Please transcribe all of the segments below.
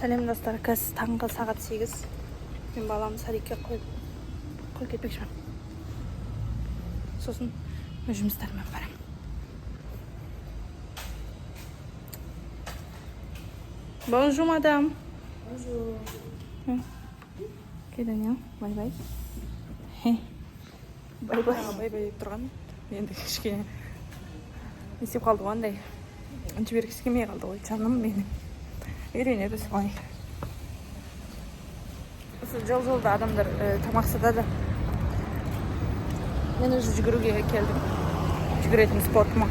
Сәлем, достар! Қазір таңғы сағат 8. Мен баламды садикке қойып кетпекшімін. Сосын өз жұмыстарыма барамын. Bonjour, madame. Bonjour. Ok, Daniel, bye bye. Bye bye. Bye bye деп тұрған. Енді кішкене не істеп қалды ғой, андай жібергісі келмей қалды ғой, жаным менің. Үйренеді солай. Осы жол жолда адамдар тамақ сатады. Мен уже жүгіруге келдім. Жүгіретін спортыма.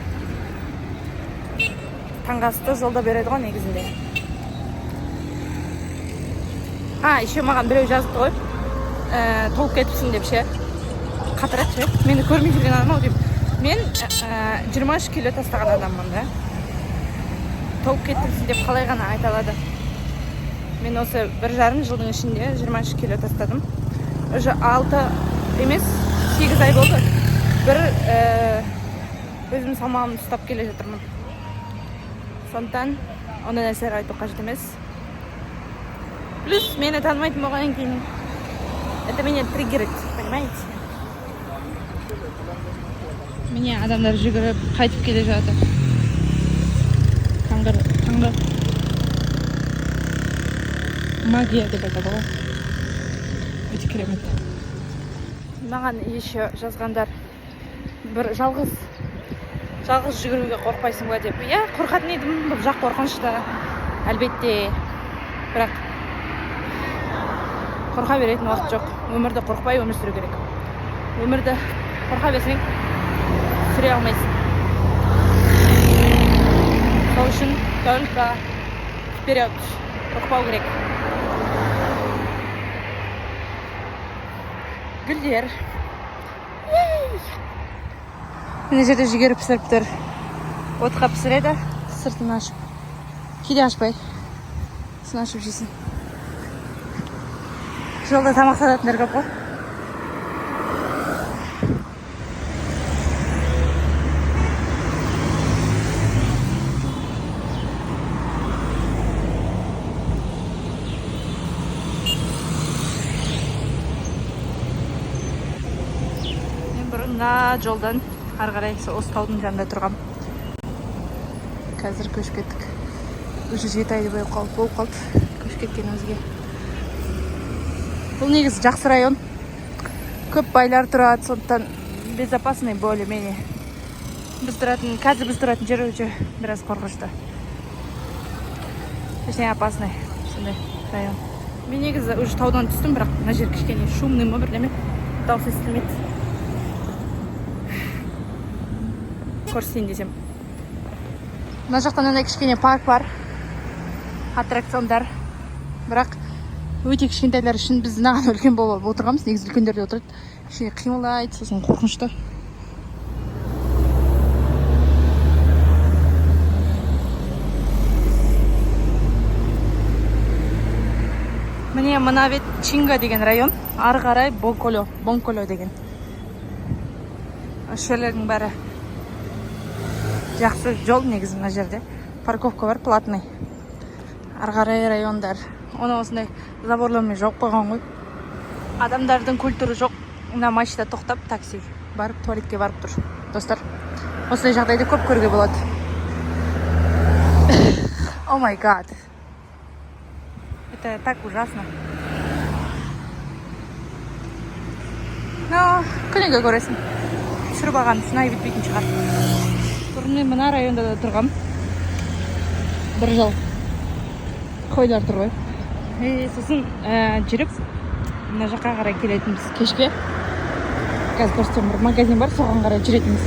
Таңғы асты жолда береді ғой негізінде. А, еще маған біреу жазыпты ғой. Толып кетіпсің деп ше. Қатырады ше. Мені көрмей жүрген адам ау деймін. Мен 23 кило тастаған адаммын да. Толып кеттімсің деп қалай ғана айта алады. Мен осы 1,5 жылдың ішінде 23 кило тастадым. Уже 6 емес, 8 ай болды. Бір өзім салмағымды ұстап келе жатырмын. Сондықтан ондай нәрселер айту қажет емес. Плюс мені танымайтын болғаннан кейін это меня триггерит, понимаете? Міне, адамдар жүгіріп қайтып келе жатыр. Таңғы магия деп айтады ғой. Өте керемет. Маған еще жазғандар, бір жалғыз жүгіруге қорықпайсың ба деп. Иә, қорқатын едім, бұл жақ қорқынышты әлбетте. Бірақ қорқа беретін уақыт жоқ. Өмірді қорықпай өмір сүру керек. Өмірді қорқа берсең, сүре алмайсың. Сол үшін только вперед, қорықпау керек. Гүлдер. Ей! Мына жерде жүгері пісіріп тұр. Отқа пісіреді, сыртын ашып. Кейде ашпай. Сосын ашып жейсің. Жолда тамақ сататындар көп қой. Мен бұрын мына жолдан ары қарай сол осы таудың жанында тұрғам. Қазір көшіп кеттік. Уже 7 ай болып қалды көшіп кеткенімізге. Бұл негізі жақсы район. Көп байлар тұрады, сондықтан безопасный более-менее. Қазір біз тұратын жер өте біраз қорқынышты. Точнее, опасный сондай район. Мен негізі уже таудан түстім, бірақ мына жер кішкене шумный ма бірдеме, дауыс естілмейді. Көрсетейін десем. Мына жақта мынандай кішкене парк бар. Аттракциондар. Бірақ өте кішкентайлар үшін, біз мынаған үлкен болып отырғанбыз. Негізі үлкендер де отырады. Кішкене қимылдайды, сосын қорқынышты. Міне, мына бет Чинга деген район. Ары қарай Бонколо, Бонколо деген. Осы жерлердің бәрі жақсы жол негізі мына жерде. Парковка бар, платный. Ары қарай райондар. Оны осындай заборлармен жауып қойған ғой. Адамдардың культуры жоқ. Мына машина тоқтап, такси барып, туалетке барып тұр. Достар, осындай жағдайды көп көруге болады. О май гад. Это так ужасно. Но күніге көресің. Түсіріп алған сынай бітпейтін шығар. Бұрын мен мына районда да тұрғам. Бір жыл. Қойлар тұр ғой. Сосын жүріп мына жаққа қарай келетінбіз кешке. Қазір көрсетемін, бір магазин бар, соған қарай жүретінбіз.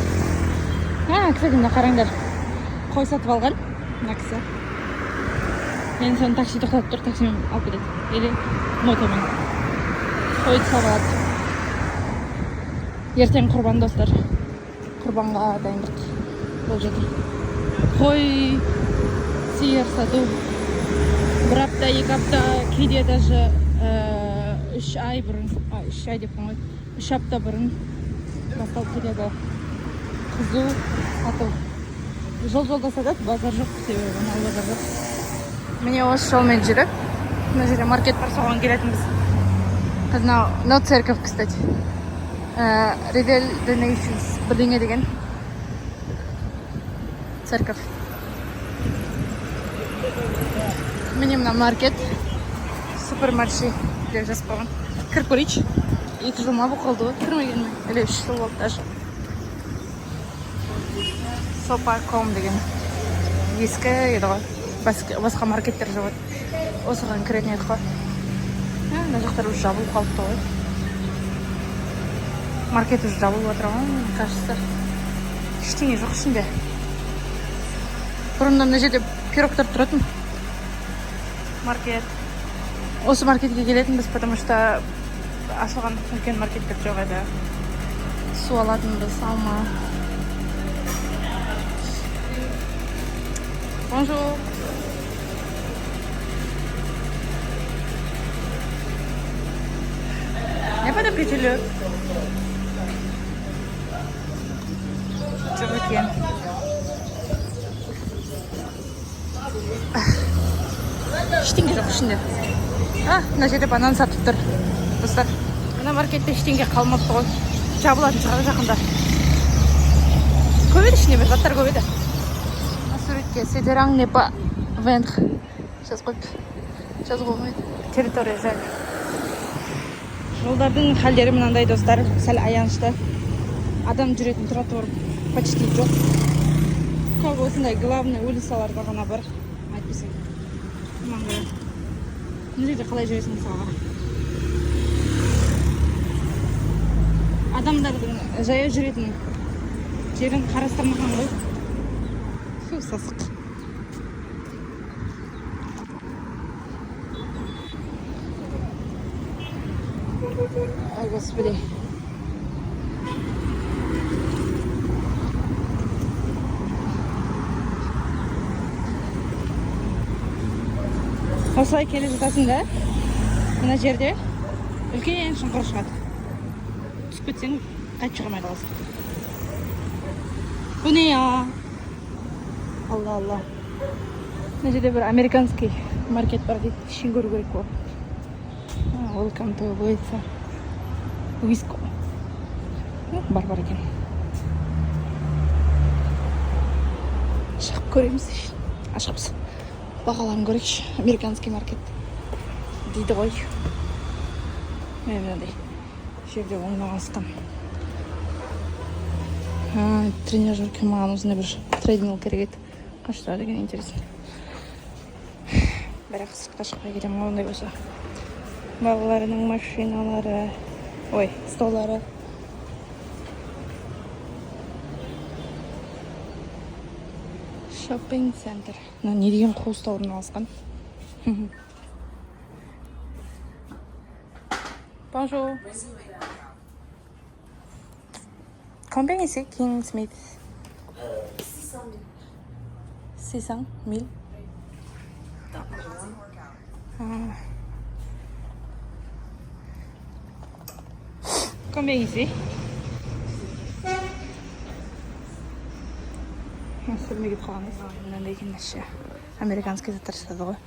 Кстати, мына қараңдар. Қой сатып алған мына кісі. Енді соны такси тоқтатып тұр, таксимен алып кетеді. Или мотомен. Қойды салып алады. Ертең құрбан, достар. Құрбанға дайындық болып жатыр. Қой, сиыр сату бір апта, 2 апта, кейде даже 3 ай бұрын, 3 ай деп қоймайды, 3 апта бұрын басталып кетеді. Қызу сату. Жол жолда сатады, базар жоқ, себебі мал базар жоқ. Міне, осы жолмен жүріп Мына жерде маркет бар, соған келетінбіз. Қазір мынау церковь, кстати. Réveil des Nations бірдеңе деген церковь. Міне, мына маркет, супермарше деп жазып қойған. Кіріп көрейінші. 2 жыл ма болып қалды ғой кірмегеніме, или 3 жыл болды даже. Сопаком деген ескі еді ғой, басқа маркеттер жоқ еді, осыған кіретін едік қой. Мына жақтар уже жабылып қалыпты ғой, маркет уже жабылып жатыр ғой, мне кажется. Ештеңе жоқ ішінде. Бұрында мына жерде пирогтар тұратын маркет. Осы маркетке келетінбіз, потому что ашылған үлкен маркеттер жоқ еді. Су алатынбыз, алма. Bonjour. Il n'y a pas de pétileux. Жоқ екен. Ештеңе жоқ ішінде. А, мына жерде банан сатып тұр. Достар, мына маркетте ештеңе қалмапты ғой. Жабылатын шығар жақында. Көп еді ішінде, бір заттар көп еді. Мына суретке «Ce terrain n'est pas vendre» жазып қойыпты. Жазуға болмайды. Территория сәл. Жолдардың халдері мынандай, достар, сәл аянышты. Адам жүретін тротуар почти жоқ. Көп осындай главный улицаларда ғана бар. Әйтпесе. Маңғая. Мына жерде қалай жүресің, мысалға? Адамдардың жаяу жүретін жерін қарастырмаған ғой. Фу, сасық. Ай, господи. Осылай келе жатасың да, мына жерде үлкен шұңқыр шығады. Түсіп кетсең, қайтып шыға алмай қаласың. Бұл не я? Алла, алла. Мына жерде бір американский маркет бар дейді. Ішін көру керек қой. Welcome to Виско. Виско. Бар екен. Шығып көреміз ішін. Ашамыз. Бағаларын көрейікші. Американский маркет дейді ғой. Міне, мынандай жерде орналасқан. Тренажер екен. Маған осындай бір treadmill керек еді. Қанша тұрады екен, интересно. Бірақ сыртқа шықпай кетемін ғой ондай болса. Балаларының машиналары, ой, столдары. Шоппинг центр. Мына не деген қуыста орналасқан? Bonjour. Combien ici, King Smith? 600 000. 600 000. Ah. Combien ici? Сүрмей кетіп қалған. Мынандай екен вообще. Американский заттар сатады ғой.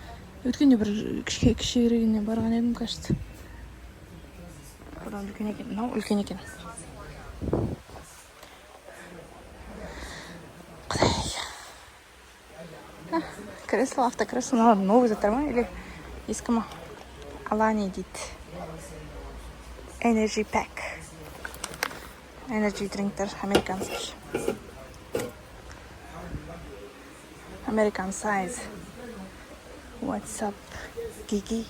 Өткенде бір кішірегіне барған едім, кажется. Бұдан үлкен екен. Мынау үлкен екен. Құдай. А, кресло, автокресло. Мыналар новый заттар ма или ескі ма? Алани дейді. Energy Pack. Energy drinктер американский. American size. What's up, Gigi?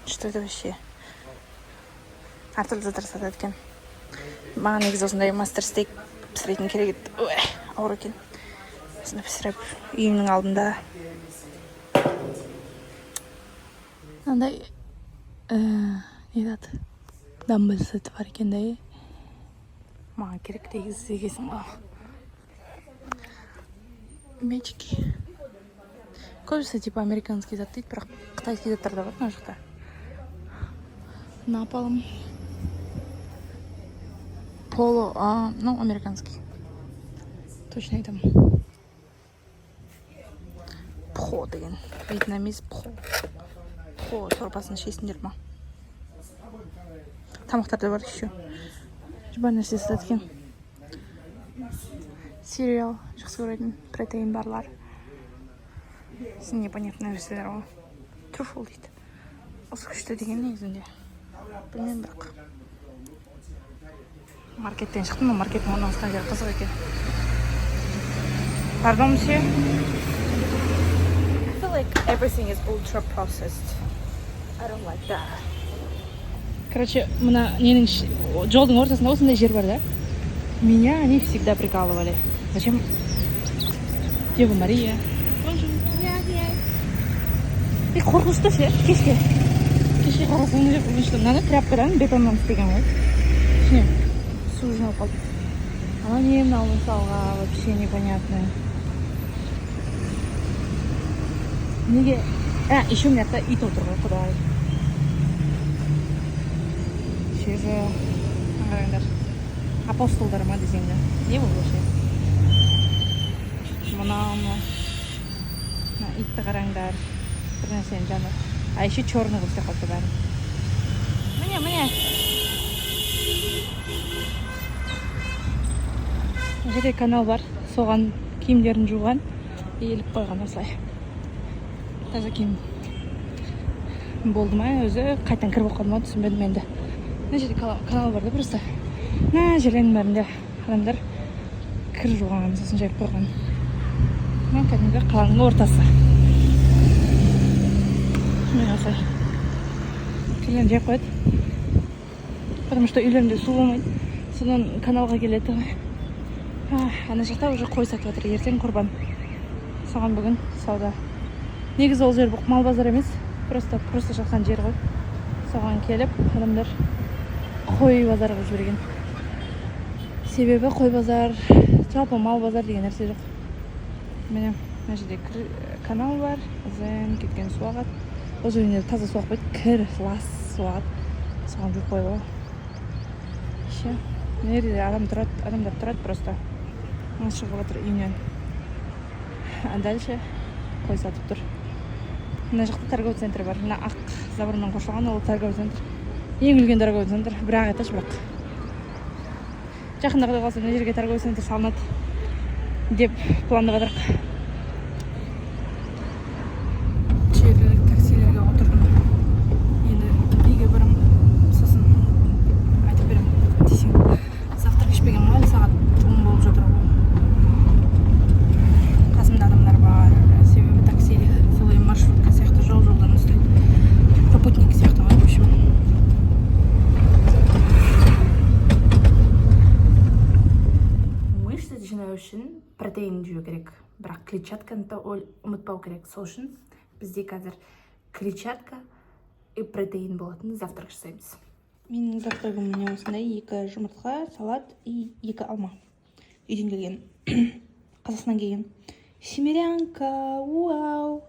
Что это вообще? Әртүрлі заттар сатады екен. Маған негізі осындай мастер стейк пісіретін керек еді. Ой, ауыр екен. Осындай пісіріп, үйімнің алдында. Мынандай не аты? Дамбл сеті бар екен да. Маған керек негізі дегенсің ғой. Мячики. Көбісі типа американский зат дейді, бірақ қытайский заттар да бар мына жақта. Напалм. Поло, а, ну, американский. Точно айтамын. Пхо деген. Вьетнамиз пхо. Пхо сорпасын ішесіңдер ма? Тамақтар да бар еще. Бар нәрсе сатады екен. Cereal жақсы көретін протеин барлар. Сосын непонятный нәрселер ғой. Трюфл дейді. Осы күшті деген негізінде. Білмеймін бірақ. Маркеттен шықтым, но маркеттің орналасқан жері қызық екен. Pardon, monsieur. I feel like everything is ultra processed. I don't like that. Короче, мына ненің жолдың ортасында осындай жер бар да. Меня они всегда прикалывали. Зачем? Дева Мария. Bonjour. И қорқынышты ше, кешке. Кешке қарасаң өте қорқынышты. Мынаны тряпкадан, бетоннан істеген ғой. Ішіне су жиналып қалды. Ана не мынау, мысалға, вообще непонятно. Неге? А, еще мына жақта ит отыр ғой, құдай. Жері. Қараңдар. Апостолдар ма десең де. Не бұл вообще? Мынау мынау. Мына итті қараңдар. Бір нәрсенің жаны. А еще черный қылып істеп қалыпты бәрін. Міне, міне. Мына жерде канал бар. Соған киімдерін жуған. Иіліп қойған осылай. Таза киім болды ма өзі, қайтадан кіріп қалды ма, түсінбедім енді. Мына жерде канал бар да просто. Мына жерлердің бәрінде адамдар кір жуған, сосын жайып қойған. Мына кәдімгі қаланың ортасы. Міне осылай. Кірлерін жайып қояды. Потому что үйлерінде су болмайды. Содан каналға келеді. Ана жақта уже қой сатып жатыр. Ертең құрбан. Соған бүгін сауда. Негізі ол жер мал базар емес. Просто жатқан жер ғой. Соған келіп адамдар қой базар қылып жіберген. Себебі қой базар, жалпы мал базар деген нәрсе жоқ. Міне, мына жерде канал бар, ұзын кеткен су ағады. Ол жерден таза су ақпайды, кір, лас су ағады. Соған жуып қойып алған. Еще мына жерде адам тұрады, адамдар тұрады просто. Мына шығып жатыр үйінен. А дальше қой сатып тұр. Мына жақта торговый центр бар. Мына ақ забормен қоршалған ол торговый центр. Ең үлкен торговый центр. Бір ақ этаж бірақ. Жақында құдай қаласа мына жерге торговый центр салынады деп пландап жатырық. Жергілікті таксилерге отырдым. Енді үйге барамын, сосын айтып беремін десең. Завтрак ішпеген ғой, сағат 10 болып жатыр ғой. Қасымда адамдар бар. Себебі такси солай маршрутка сияқты жол-жолдан ұстайды. Попутник сияқты ғой, в общем. Мышцы жинау үшін протеин жеу керек, бірақ клетчатканы да ұмытпау керек. Сол үшін бізде қазір клетчатка и протеин болатын завтрак жасаймыз. Менің завтрагым міне осындай: 2 жұмыртқа, салат и 2 алма. Үйден келген, Қазақстаннан келген. Семерянка, вау!